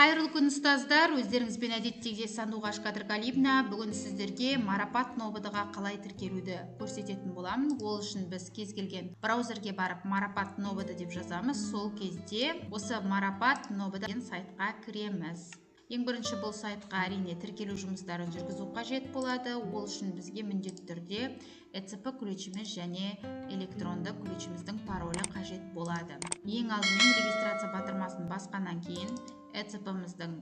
Қайырлы күн, ұстаздар! Өздеріңізбен әдеттегідей Сандуғаш Қадырғалиевна. Бүгін сіздерге Марапат НОБД-ға қалай тіркелуді көрсететін боламын. Ол үшін біз кез келген браузерге барып, «Марапат НОБД» деп жазамыз. Сол кезде осы Марапат НОБД деген сайтқа кіреміз. Ең бірінші бұл сайтқа, әрине, тіркелу жұмыстарын жүргізу қажет болады. Ол үшін бізге міндетті түрде ЭЦП ключіміз және электронды ключіміздің паролі қажет болады. Ең алдымен «Регистрация» батырмасын басқаннан кейін ЭЦП-міздің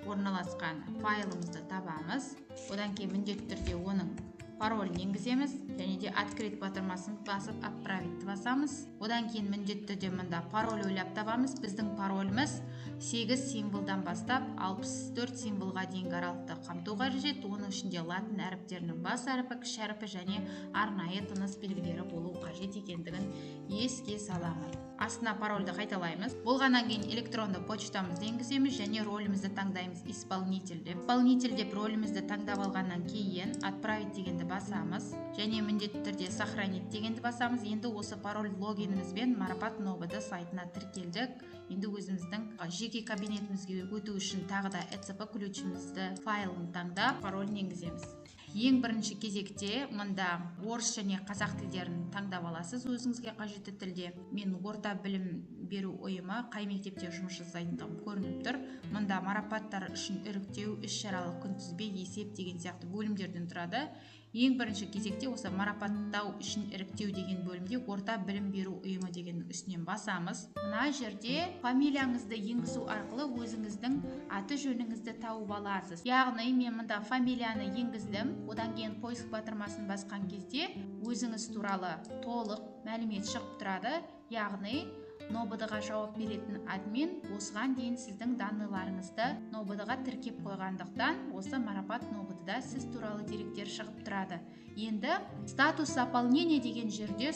орналасқан файлымызды табамыз. Одан кейін міндетті түрде оның паролін енгіземіз және де «Открыть» батырмасын басып, «Отправить» басамыз. Одан кейін міндетті түрде мында пароль ойлап табамыз. Біздің пароліміз 8 символдан бастап 64 символға дейінгі аралықты қамту қажет. Оның ішінде латын әріптерінің бас әрпі, кіші әрпі және арнайы тыныс белгілері болу қажет екендігін еске саламын. Астына парольді қайталаймыз. Болғаннан кейін электронды почтамызды енгіземіз және ролімізді таңдаймыз, «Исполнитель» деп. «Исполнитель» деп ролімізді таңдап алғаннан кейін «Отправить» дегенді басамыз және міндетті түрде «Сохранить» дегенді басамыз. Енді осы пароль, логинімізбен Марапат НОБД сайтына тіркелдік. Енді өзіміздің жеке кабинетімізге өту үшін тағы да ЭЦП ключімізді файлын таңдап, паролін енгіземіз. Ең бірінші кезекте мында орыс және қазақ тілдерін таңдап аласыз өзіңізге қажетті тілде. Мен орта білім беру ұйымы, қай мектепте жұмыс жасайтындығым көрініп тұр. Мында марапаттар үшін іріктеу, іс-шаралық күнтізбе, есеп деген сияқты бөлімдерден тұрады. Ең бірінші кезекте осы «Марапаттау үшін іріктеу» деген бөлімде «Орта білім беру ұйымы» дегеннің үстінен басамыз. Мына жерде фамилияңызды енгізу арқылы өзіңіздің аты жөніңізді тауып аласыз. Яғни мен мында фамилияны енгіздім. Одан кейін «Поиск» батырмасын басқан кезде өзіңіз туралы толық мәлімет шығып тұрады. Яғни НОБД-ға жауап беретін админ осыған дейін сіздің данныйларыңызды НОБД-ға тіркеп қойғандықтан, осы Марапат НОБД-да сіз туралы деректер шығып тұрады. Енді «Статус заполнения» деген жерде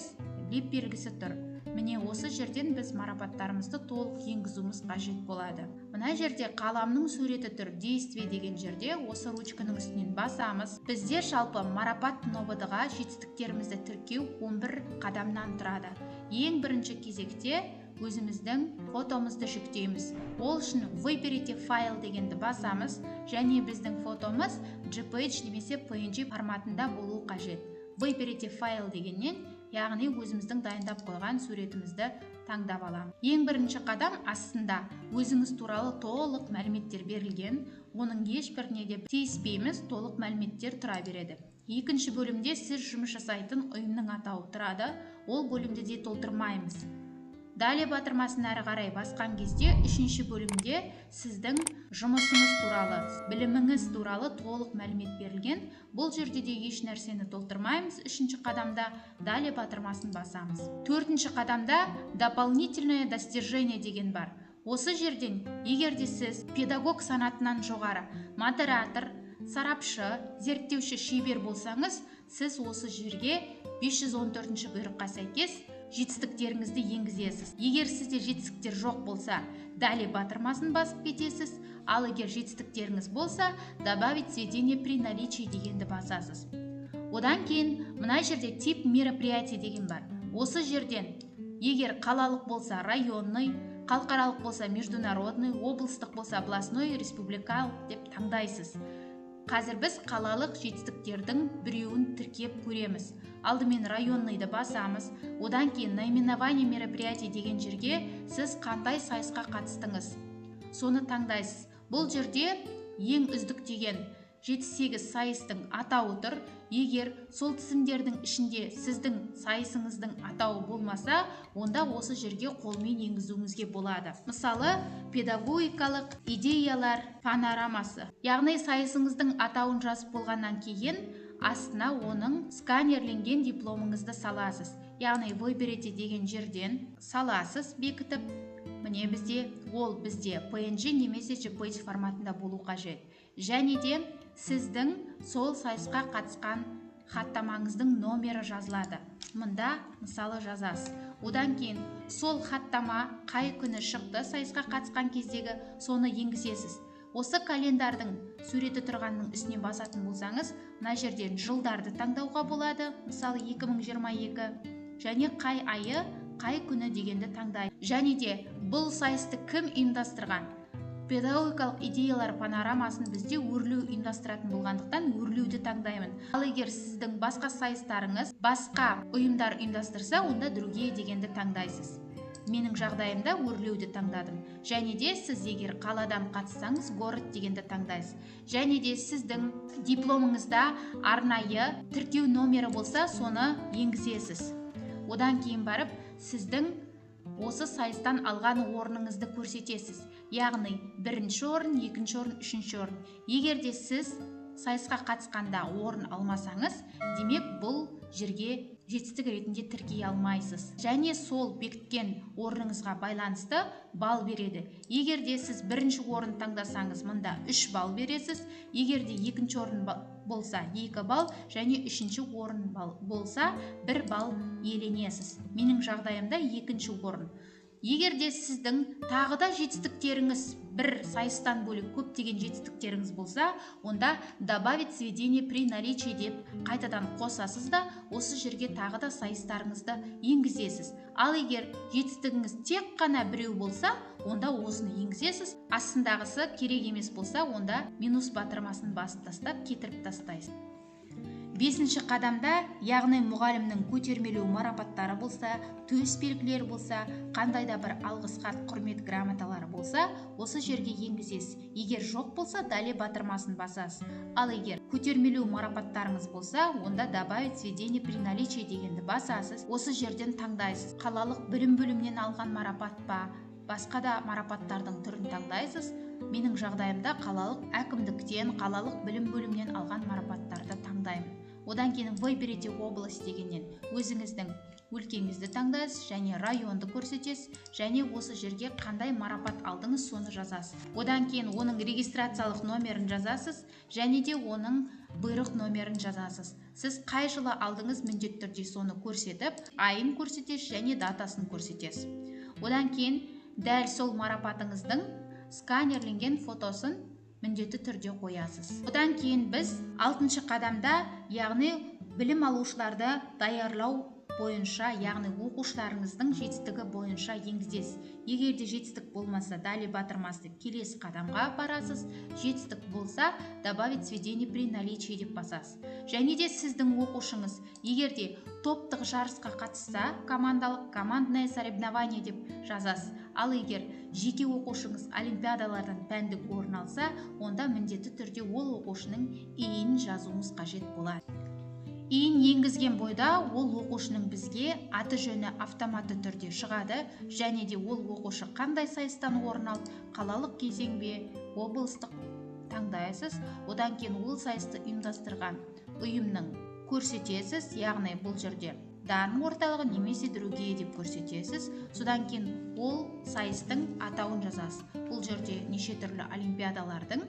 леп белгісі тұр. Міне, осы жерден біз марапаттарымызды толық енгізуіміз қажет болады. Мына жерде қаламның суреті тұр, «Действие» деген жерде осы ручканың үстінен басамыз. Бізде жалпы Марапат НОБД-ға жетістіктерімізді тіркеу 11 қадамнан тұрады. Ең бірінші кезекте өзіміздің фотомызды жүктейміз. Ол үшін «Выберите файл» дегенді басамыз және біздің фотомыз JPEG немесе PNG форматында болу қажет. «Выберите файл» дегеннен, яғни өзіміздің дайындап қойған суретімізді таңдап аламыз. Ең бірінші қадам. Астында өзіңіз туралы толық мәліметтер берілген, оның ешбіріне де тиіспейміз, толық мәліметтер тұра береді. Екінші бөлімде сіз жұмыс жасайтын ұйымның атауы тұрады, ол бөлімді де толтырмаймыз. «Далее» батырмасын әрі қарай басқан кезде үшінші бөлімде сіздің жұмысыңыз туралы, біліміңіз туралы толық мәлімет берілген. Бұл жерде де еш нәрсені толтырмаймыз. Үшінші қадамда «Далее» батырмасын басамыз. Төртінші қадамда «Дополнительное достижение» деген бар. Осы жерден егер де сіз педагог санатынан жоғары модератор, сарапшы, зерттеуші, шебер болсаңыз, сіз осы жерге 514 бұйрыққа сәйкес жетістіктеріңізді енгізесіз. Егер сізде жетістіктер жоқ болса, «Далее» батырмасын басып кетесіз. Ал егер жетістіктеріңіз болса, «Добавить сведения при наличии» дегенді басасыз. Одан кейін мына жерде «Тип мероприятий» деген бар. Осы жерден егер қалалық болса, «Районный», халықаралық болса, «Международный», облыстық болса, «Областной», республикалық деп таңдайсыз. Қазір біз қалалық жетістіктердің біреуін тіркеп көреміз. Алдымен «Районныйды» басамыз. Одан кейін «Наименование мероприятий» деген жерге сіз қандай сайысқа қатыстыңыз, соны таңдайсыз. Бұл жерде ең үздік деген 7-8 сайыстың атауы тұр. Егер сол тізімдердің ішінде сіздің сайысыңыздың атауы болмаса, онда осы жерге қолмен енгізуіңізге болады. Мысалы, «Педагогикалық идеялар панорамасы». Яғни сайысыңыздың атауын жазып болғаннан кейін астына оның сканерленген дипломыңызды саласыз. Яғни «Выберите» деген жерден саласыз бекітіп. Міне, бізде ол бізде PNG немесе JPEG форматында болу қажет. Және де сіздің сол сайысқа қатысқан хаттамаңыздың номері жазылады. Мында мысалы жазасыз. Одан кейін сол хаттама қай күні шықты, сайысқа қатысқан кездегі, соны енгізесіз. Осы календардың суреті тұрғанның үстіне басатын болсаңыз, мына жерден жылдарды таңдауға болады, мысалы, 2022, және қай айы, қай күні дегенді таңдай. Және де бұл сайысты кім ұйымдастырған? Педагогикалық идеялар панорамасын бізде Өрлеу ұйымдастыратын болғандықтан, Өрлеуді таңдаймын. Ал егер сіздің басқа сайыстарыңыз басқа ұйымдар ұйымдастырса, онда «другие» дегенді таңдайсыз. Менің жағдайымда Өрлеуді таңдадым. Және де сіз егер қаладан қатыссаңыз, «город» дегенді таңдайсыз. Және де сіздің дипломыңызда арнайы тіркеу номері болса, соны енгізесіз. Одан кейін барып сіздің осы сайыстан алған орныңызды көрсетесіз, яғни бірінші орын, екінші орын, үшінші орын. Егер де сіз сайысқа қатысқанда орын алмасаңыз, демек, бұл жерге жетістік ретінде тіркей алмайсыз. Және сол бекіткен орныңызға байланысты балл береді. Егер де сіз бірінші орын таңдасаңыз, мында 3 балл бересіз. Егер де екінші орын болса, 2 балл және үшінші орын болса, 1 балл иеленесіз. Менің жағдайымда екінші орын. Егер де сіздің тағы да жетістіктеріңіз, бір сайыстан бөлек көптеген жетістіктеріңіз болса, онда «добавить сведения при наличии» деп қайтадан қосасыз да, осы жерге тағы да сайыстарыңызды енгізесіз. Ал егер жетістігіңіз тек қана біреу болса, онда осыны енгізесіз. Астындағысы керек емес болса, онда минус батырмасын басып тастап, кетіріп тастайсыз. Бесінші қадамда, яғни мұғалімнің көтермелеу марапаттары болса, төс белгілері болса, қандай да бір алғыс хат, құрмет грамоталары болса, осы жерге енгізесіз. Егер жоқ болса, «далее» батырмасын басасыз. Ал егер көтермелеу марапаттарыңыз болса, онда «добавить сведения при наличии» дегенді басасыз. Осы жерден таңдайсыз: қалалық білім бөлімінен алған марапат па, басқа да марапаттардың түрін таңдайсыз. Менің жағдайымда қалалық әкімдіктен, қалалық білім бөлімінен алған марапаттарды таңдаймын. Одан кейін «выберите область» дегеннен өзіңіздің өлкеңізді таңдайсыз және районды көрсетесіз және осы жерге қандай марапат алдыңыз, соны жазасыз. Одан кейін оның регистрациялық номерін жазасыз және де оның бұйрық номерін жазасыз. Сіз қай жылы алдыңыз, міндетті түрде соны көрсетіп, айын көрсетесіз және датасын көрсетесіз. Одан кейін дәл сол марапатыңыздың сканерленген фотосын міндетті түрде қоясыз. Одан кейін біз алтыншы қадамда, яғни білім алушыларды даярлау бойынша, яғни оқушыларыңыздың жетістігі бойынша енгізесіз. Егер де жетістік болмаса, «далее» батырмасы деп келесі қадамға барасыз. Жетістік болса, «добавить сведения при наличии» деп басасыз. Және де сіздің оқушыңыз егер де топтық жарысқа қатысса, командалық, «командное соревнование» деп жазасыз. Ал егер жеке оқушыңыз олимпиадалардан пәндік орын алса, онда міндетті түрде ол оқушының ИИН жазуыңыз қажет болады. ИИН енгізген бойда ол оқушының бізге аты жөні автоматты түрде шығады. Және де ол оқушы қандай сайыстан орын алды, қалалық кезең бе, облыстық, таңдайсыз. Одан кейін ол сайысты ұйымдастырған ұйымның көрсетесіз, яғни бұл жерде Дарын орталығы немесе «другие» деп көрсетесіз. Содан кейін ол сайыстың атауын жазасыз. Бұл жерде неше түрлі олимпиадалардың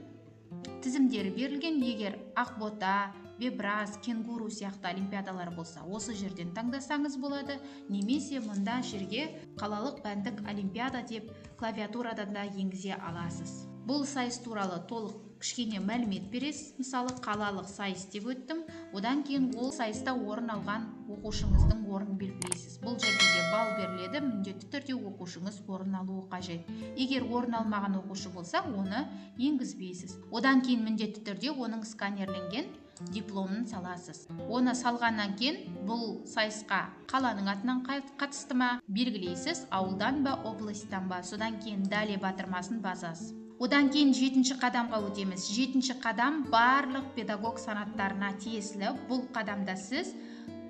тізімдері берілген. Егер Ақбота, Бебрас, Кенгуру сияқты олимпиадалар болса, осы жерден таңдасаңыз болады немесе мында жерге қалалық пәндік олимпиада деп клавиатурадан да енгізе аласыз. Бұл сайыс туралы толық кішкене мәлімет бересіз. Мысалы, қалалық сайыс деп өттім. Одан кейін ол сайыста орын алған оқушыңыздың орнын белгілейсіз. Бұл жерде де балл беріледі, міндетті түрде оқушыңыз орын алуы қажет. Егер орын алмаған оқушы болса, оны енгізбейсіз. Одан кейін міндетті түрде оның сканерленген дипломын саласыз. Оны салғаннан кейін бұл сайысқа қаланың атынан қатысты ма, белгілейсіз, ауылдан ба, облыстан ба. Содан кейін «далее» батырмасын басасыз. Одан кейін жетінші қадамға өтеміз. Жетінші қадам барлық педагог санаттарына тиесілі. Бұл қадамда сіз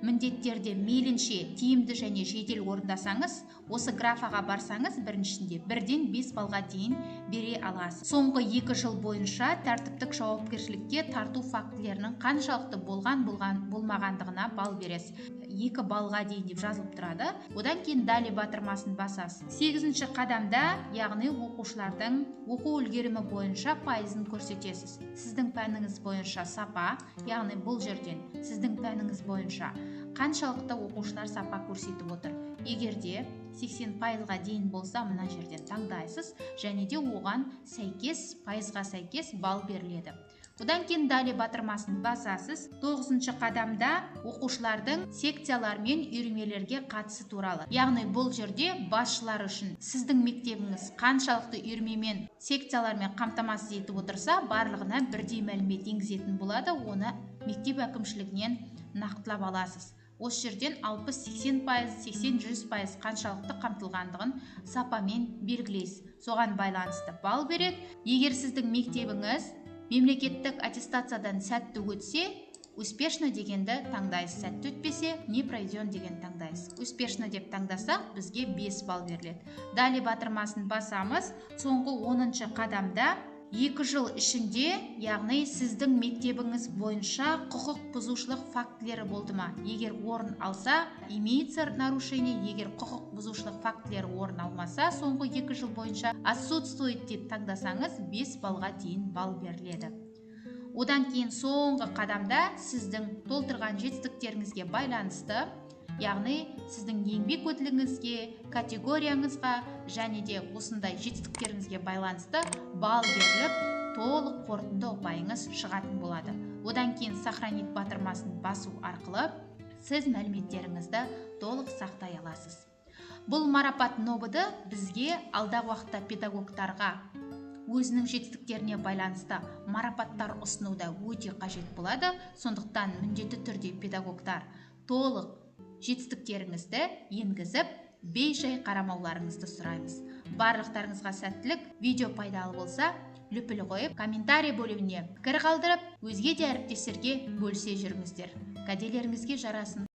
міндеттерді мейлінше тиімді және жедел орындасаңыз, осы графаға барсаңыз, біріншісінде 1-ден 5 баллға дейін бере аласыз. Соңғы 2 жыл бойынша тәртіптік жауапкершілікке тарту фактілерінің қаншалықты болған, болмағандығына балл бересіз, 2 баллға дейін деп жазылып тұрады. Одан кейін «далее» батырмасын басасыз. Сегізінші қадамда, яғни оқушылардың оқу үлгерімі бойынша пайызын көрсетесіз. Сіздің пәніңіз бойынша сапа, яғни бұл жерден сіздің пәніңіз бойынша қаншалықты оқушылар сапа көрсетіп отыр. Егер де 80%-ға дейін болса, мына жерден таңдайсыз және де оған сәйкес, пайызға сәйкес балл беріледі. Одан кейін далее батырмасын басасыз. 9-шы қадамда оқушылардың секциялар мен үйірмелерге қатысы туралы. Яғни бұл жерде басшылар үшін сіздің мектебіңіз қаншалықты үйірмемен, секциялармен қамтамасыз етіп отырса, барлығына бірдей мәлімет енгізетін болады. Оны мектеп әкімшілігінен нақтылап аласыз. Осы жерден 60-80%, 80-100% қаншалықты қамтылғандығын сапамен белгілейсіз. Соған байланысты балл береді. Егер сіздің мектебіңіз мемлекеттік аттестациядан сәтті өтсе, успешно дегенді таңдайсыз. Сәтті өтпесе, не пройден деген таңдайсыз. Успешно деп таңдасақ, бізге 5 балл беріледі. Далее батырмасын басамыз. Соңғы 10-шы қадамда 2 жыл ішінде, яғни сіздің мектебіңіз бойынша құқық бұзушылық фактілері болды ма? Егер орын алса, имеется нарушение, егер құқық бұзушылық фактілері орын алмаса, соңғы 2 жыл бойынша отсутствует деп таңдасаңыз, 5 баллға дейін балл беріледі. Одан кейін соңғы қадамда сіздің толтырған жетістіктеріңізге байланысты, яғни сіздің еңбек өтіліңізге, категорияңызға және де осындай жетістіктеріңізге байланысты балл беріліп, толық қорытынды ұпайыңыз шығатын болады. Одан кейін сохранить батырмасын басу арқылы сіз мәліметтеріңізді толық сақтай аласыз. Бұл марапат НОБД бізге алдағы уақытта педагогтарға өзінің жетістіктеріне байланысты марапаттар ұсынуда өте қажет болады. Сондықтан міндетті түрде педагогтар толық жетістіктеріңізді енгізіп, бейжай қарамауларыңызды сұраймыз. Барлықтарыңызға сәттілік. Видео пайдалы болса, лүпіл қойып, комментарий бөліміне пікір қалдырып, өзге де әріптестерге бөлісе жүріңіздер. Кәделеріңізге жарасын.